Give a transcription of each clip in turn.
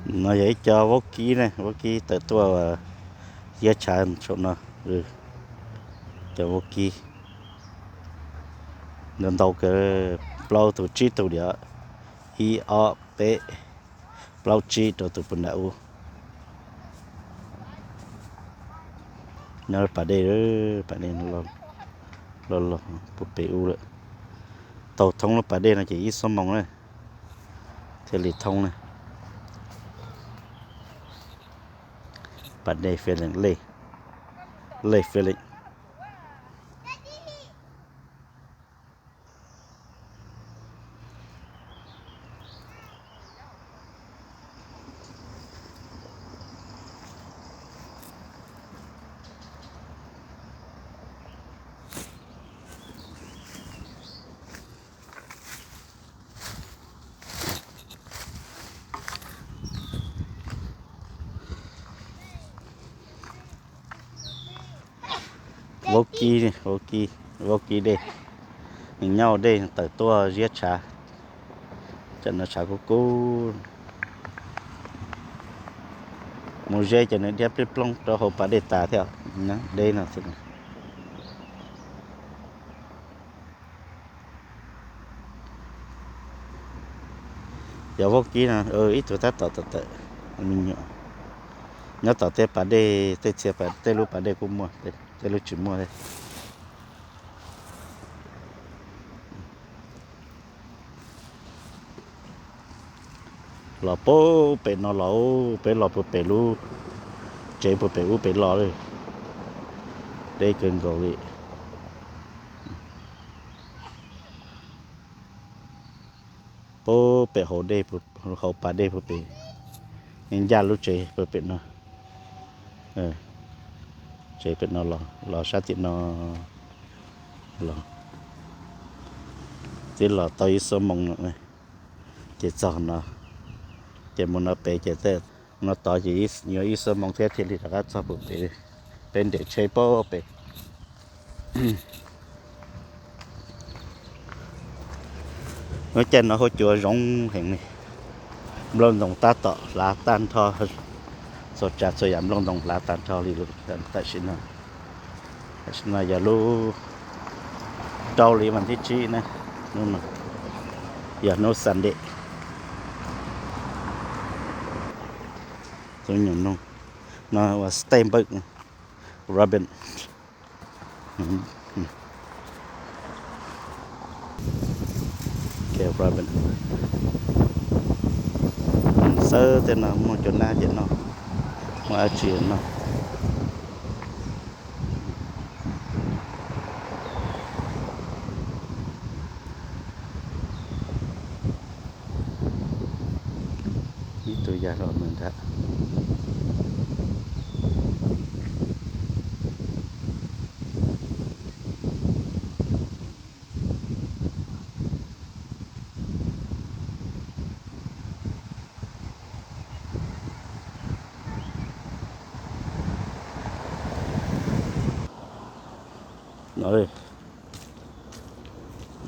No yog ib co vaub kib ne, vaub kib tawm tuaj ziab tshav saum no. Cov vaub kib ntau ntau kawg, plaub tug tsib tug diam, ib ob peb plaub tsib rau tus puag nram ub. Nyob lub pas dej, pas dej loj loj puag pem ub lawm. Taug thoob lub pas dej no ces ib xuab moos na thiaj li thoob na. Pas dej Phillip, lej Phillip. Vaub kib, vaub kib dej, nws nyob hauv dej tawm tuaj ziab tshav. Tam no tshav kub kub. Mus ze ces nws dhia plig ploog rau hauv pas dej tas thiab. Deb no xwb. Yog vaub kib no ib tug tab tom tawm tawm me nyuam. Nyob tom tej pas dej, tej txhia, tej lub pas dej kuj muaj, tej lub tsis muaj thiab. Los puag pem no los, peb los puag pem lub tsev puag pem ub pem los lawm. Deb kawg nkaus li. Puag pem hauv dej, hauv pas dej puag pem, ncaj lub tsev puag pem no. Tsev pem no los, los sab tim no los, twb los tau ib xuab moos no, ces txog no, ces mus no pem ces no tod ces yuav ib xuab moos thiab thiaj li rov qab txog puag pem, peb nres tsheb puag pem. Lub caij no huab cua zoo heev li. Nplooj ntoo tab tom hlav tag nrho, txhua tsav txhua yam nplooj ntoo hlav tag nrho li. Tam sim no, tam sim no yog lub rau hli vas thib tsib na, yog hnub Sunday. Tus nyuam no ua Steinberg, Robin. Robin. Xawb tej no muaj cov nab ces noj, muaj dab tsi noj. Ib tug yas los mus ntag. No,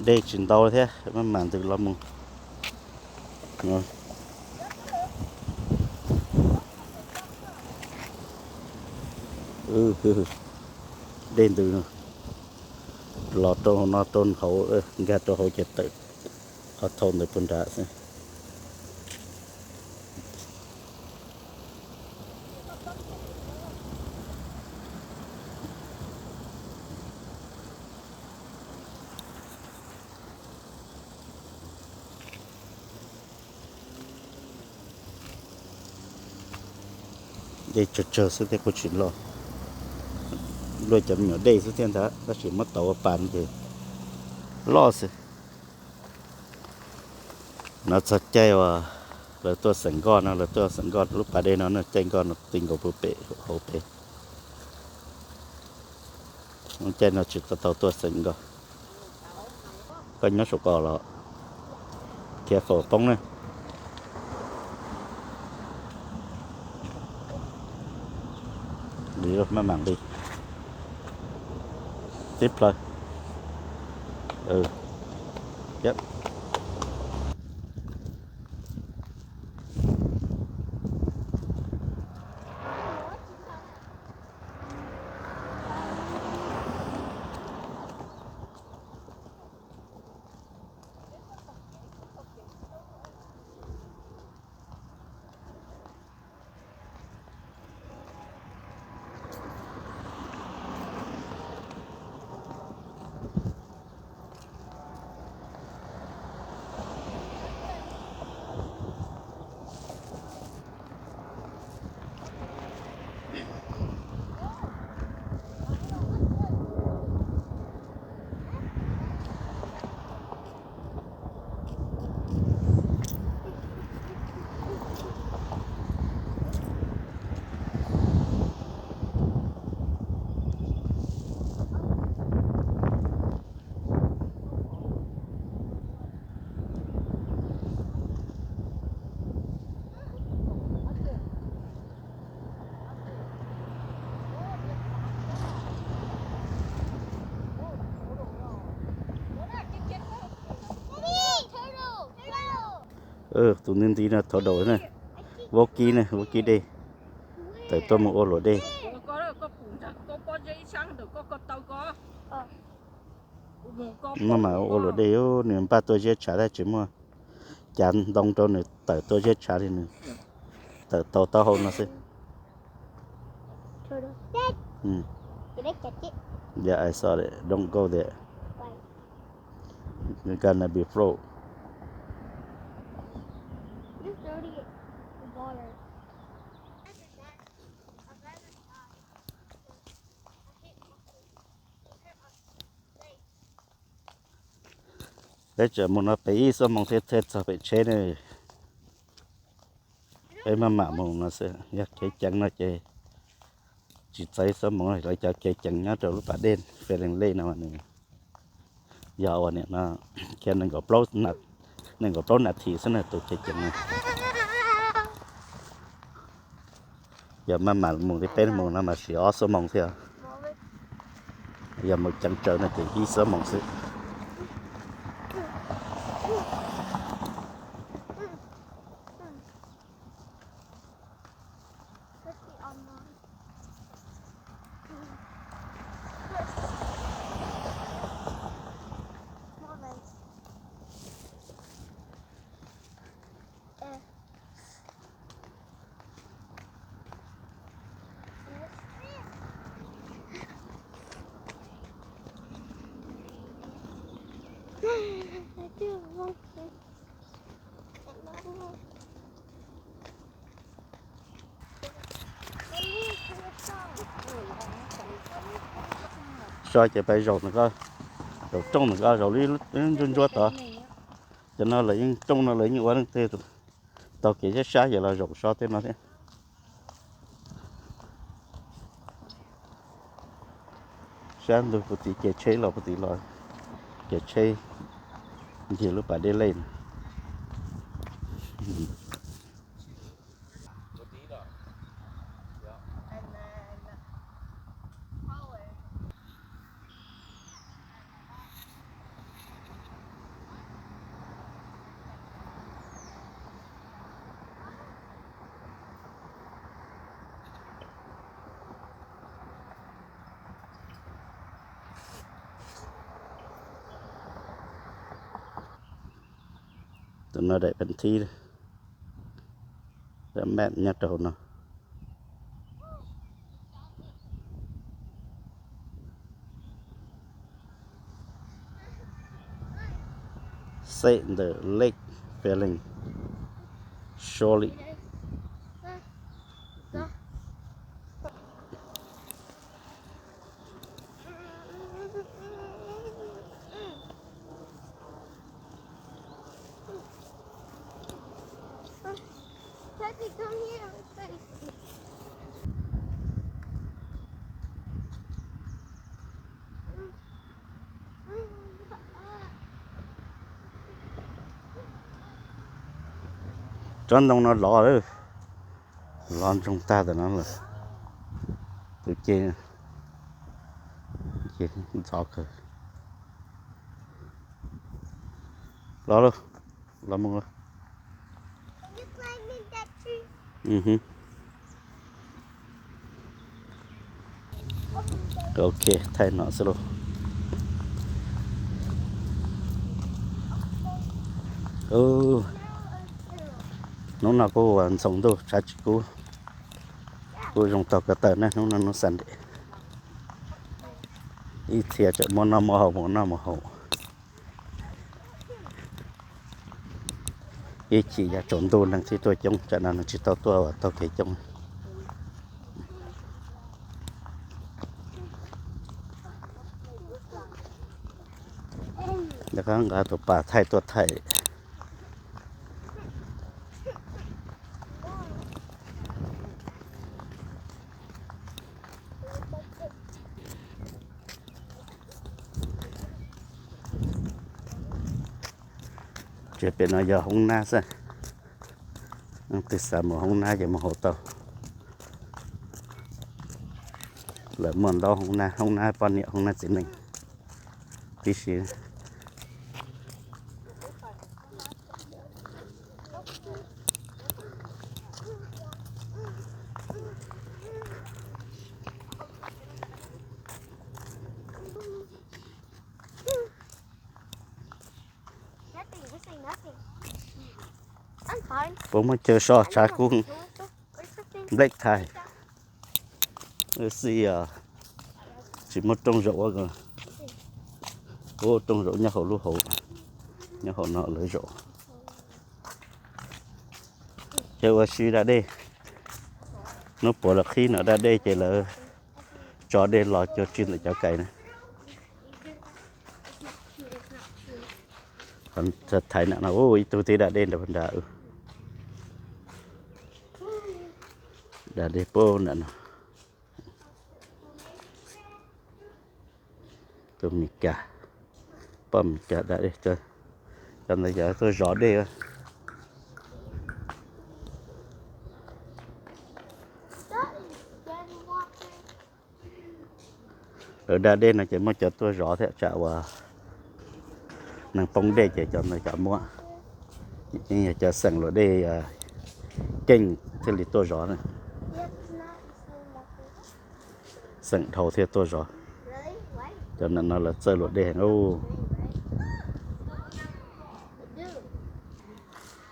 dej tsis ntau thiab, maj mam ntws los mus. Dej ntws los rau hauv no, rau hauv, nkag rau hauv ces tawm qhov thau ntawd puag nrad xwb. Dej tsawg tsawg xwb thiab kuj tsis loj. Luaj cov me nyuam dej xwb thiab ntag, tab sis muab tauv ua pas ces loj xwb. No txog caij uas lawv tuaj xeem nkoj no, lawv tuaj xeem nkoj lub pas dej no, caij nkoj no ti nkaus puag pem hauv pem. Caij no tsis tau tau tuaj xeem nkoj. Koj nyob saum ko los khiav faus poob na. Maj mam nqis tib plaws. Tus nti nti no thov daus na, vaub kib na, vaub kib dej, tawm tuaj mus ua luam dej. Maj mam ua luam dej, nws npaj tuaj ziab tshav tab tsis muaj cav ntoo rau nws tawm tuaj ziab tshav li, nws tawm tau taub hau no xwb. Yeah, I saw it. Don't go there. You're gonna be float. Peb tseem mus no peb ib xuab moos thiaj txog pem tsheb ne. Peb maj mam mus no xwb, yog kev ceev no ces tsis txog ib xuab moos, lawv cov kev ceev nyob rau lub pas dej Fair Lane Lake no mas nws yog uas nim no khiav nees nkaum plaub nas this xwb na tus kev ceev no. Yog maj mam mus li peb mus no mas siv ob xuab moos thiab. Yog mus ceev tsawv no ces ib xuab moos xwb. So ces peb zaum nws ko, zaum rooj nws ko, zaum li ntsuab ntsuab tod. Cov no lawv yeej rooj no lawv yeej ua leej twg tau kev sab sab ces los zaum so tej no thiab. Sab ntug puag tid, kev tsheb los puag tid los, kev tsheb ncig lub pas dej lej no. Tus no daim phev thib, daim map nyob rau hauv no. Set the lake feeling. Surely. Tsob ntoo no lov, lov ntsoog tag tam no lawm. Tus ce, ce ntxov kawg. Los lauj, los mus lauj. Ok, thaij no xwb lauj. Hnub no kuj ntxoov ntuj tshav tsis kub, kuj zoo taug kev tawm ne. Hnub no hnub Sunday, ib txhia tseem muaj noj muaj haus, mus noj mus haus. Ib chim yav tsaus ntuj neeg thiaj tuaj coob, tsam no neeg tsis tau tuaj, taug kev coob. Nqa tus pas thaij tuaj thaij. Tsev pem no yog hoob nab xwb. Leej twg xav mus hoob nab ces mus hauv tau. Lawv muaj ntau hoob nab, hoob nab poj niam, hoob nab txiv neej tib si. Puas muaj chaw so tshav kub nplej thais. Xij tsis muaj rooj zaum ua, ua rooj zaum nyob hauv lub hauv, nyob hauv no lawv zaum. Ces ua si da dej, hnub puav los qhib no da dej ces lawv tso dej los cua tsi ntawm cov kais na. Thaiv na no ib tug tib da dej nrad nrad, da dej puag nram no. Tus Mes Kas, poj Mes Kas da dej, cov ntawd yog tuaj zov dej. Lawv da dej no ces muaj cov tuaj zov thiab, tsam uas neeg poob dej ces cov ntawd cov muab. Yeej yog cov xeem luam dej ceeb thiaj li tuaj zov na. Xeem dhau thiaj tuaj zov. Cov ntawm no lawv txawj luam dej heev.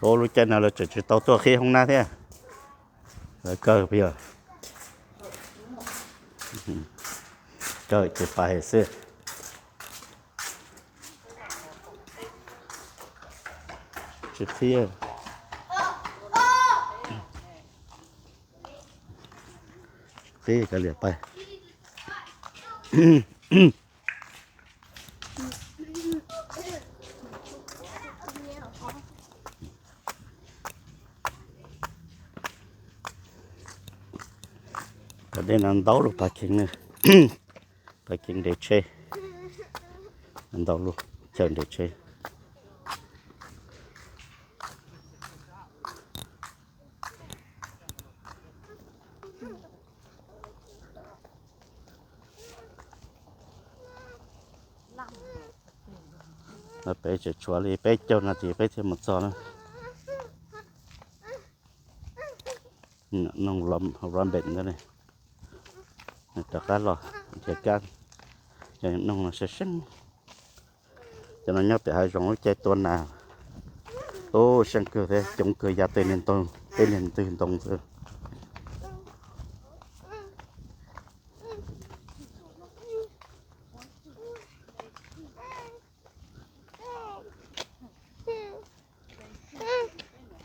Ua lub caij no lawv tseem tsis tau tuaj qhib hoob nab thiab. Lawv kawg pes, kawg ces pais xwb. Tsis qhib, tsis qhib kav liam pais. Cov dej no ntau lub pas kheev, pas kheev nres tsheb, ntau lub chaw nres tsheb. Peb tseem tshuav li peb caug nas this peb thiaj mus txog na. Noog robin ntawd, rov qab los nrhiav kab, cov noog no seev seev. Cov no nyob pem hav zoov lub caij tua nas, ub, seev kawg thiab coob kawg, ya tej niag ntoo, tej niag ntwg ntoo xwb.